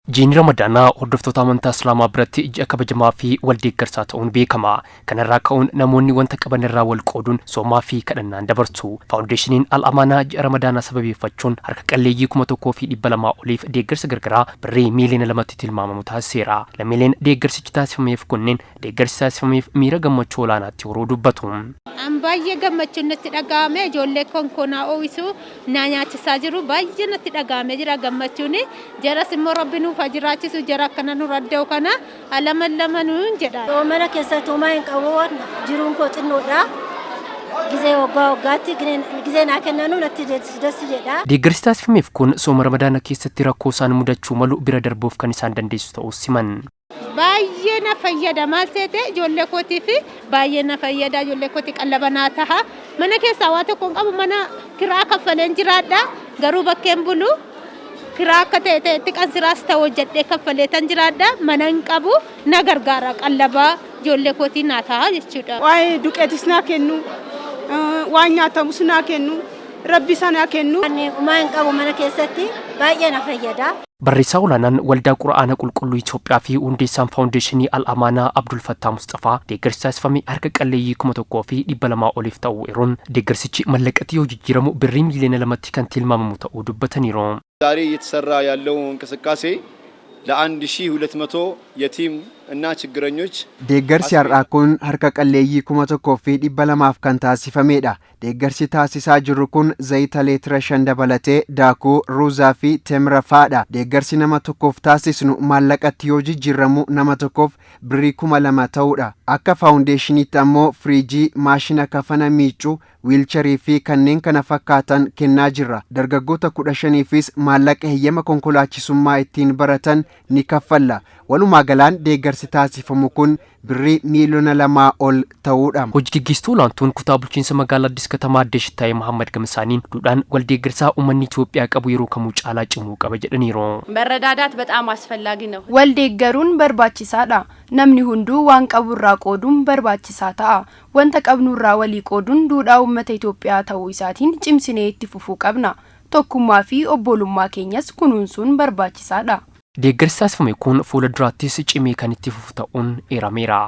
Jiini Ramadaanaa hordoftoota amantaa Islaamaa biratti ji'a kabajamaa fi wal deeggarsaa ta'uun beekama. Kanarraa ka'uun namoonni wanta qaban irraa wal qooduun soomaa fi kadhannaan dabarsu. Faawundeeshiniin Al Amaanaa ji'a Ramadaanaa sababeeffachuun harka qalleeyyii 1200 oliif deeggarsa gargaraa birrii miiliyoona 2tti tilmaamamu taasiseera. Lammiileen deeggarsichi taasifameef kunneen deeggarsi taasifameef miira gammachuu olaanaatti horuu dubbatu. An baay'ee gammachuun natti dhaga'ame. Ijoollee konkoo naa oowisu, naa nyaachisaa jiru. Baay'ee natti dhaga'amee jira gammachuun. Jaras immoo Rabbi nuuf haa jiraachisu, jara akkana nu radda'u kana alaman lamanuun jedha. Mana keessatti homaa hin qabu, jiruun koo xinnoodha. Gizee waggaa waggaatti gizee naa kennanu natti dassi jedha. Deeggarsi taasifameef kun sooma Ramadaana keessatti rakkoo isaan mudachuu malu bira darbuuf kan isaan dandeessisu ta'uus himan. Baay'ee na fayyada. Maal seete, ijoollee kootiif baay'ee na fayyada. Ijoollee kooti qallaba naa taha. Mana keessaa waa tokko hin qabu. Mana kiraa kaffaleen jiraadha. Garuu bakkeen bulu kiraa akka ta'e ta'etti qansiraas ta'u hojjedhee kaffalee tan jiraadha. Mana hin qabu, na gargaara, qallabaa ijoollee kootii naa taha jechuudha. Waa'ee duqeetis naa kennu, waan nyaatamus naa kennu, Rabbi isa naa kennu. Ani homaa hin qabu, mana keessatti baay'ee na fayyada. Barreessaa olaanaan Waldaa Qura'aana Qulqulluu Itoophiyaa fi hundeessaan Faawundeeshinii Al Amaanaa Abdul Fattaa Musxafaa deeggarsi taasifame harka qalleeyyii 1200 oliif ta'uu eeruun, deeggarsichi mallaqatti yoo jijjiiramu birrii miiliyoona 2tti kan tilmaamamu ta'uu dubbataniiru. ዛሬ እየተሰራ ያለው እንቅስቃሴ ለ1200 የቲም እና ችግረኞች Deeggarsi har'aa kun harka qalleeyyii 1200f kan taasifamedha. Deeggarsi taasisaa jirru kun zayita leetira 5 dabalatee daakuu, ruuzaa fi temira fa'aadha. Deeggarsi nama tokkoof taasisnu maallaqatti yoo jijjiiramu nama tokkoof birrii 2000 ta'uudha. Akka faawundeeshiniitti ammoo firiijii, maashina kafana miiccu, wiilcharii fi kanneen kana fakkaatan kennaa jirra. Dargaggoota 15fis maallaqa heeyyama konkolaachisummaa ittiin baratan ni kaffalla. Walumaa galaan deeggarsi taasifamu kun birrii miiliyoona 2 ol ta'uudha. Hojii gaggeessituu olaantuun kutaa bulchiinsa magaalaa Addis Katamaa Aadde Shittaayee Mahammad gama isaaniin duudhaan wal deeggarsaa uummanni Itoophiyaa qabu yeroo kamuu caalaa cimuu qaba jedhaniiru. መረዳዳት በጣም አስፈላጊ ነው። Wal deeggaruun barbaachisaadha. Namni hunduu waan qaburraa qooduun barbaachisaa ta'a. Wanta qabnurraa walii qooduun duudhaa uummata Itoophiyaa ta'uu isaatiin cimsinee itti fufuu qabna. Tokkummaa fi obbolummaa keenyas kunuunsuun barbaachisaadha. Deeggarsi taasifame kun fuula duraattis cimee kan itti fufu ta'uun eerameera.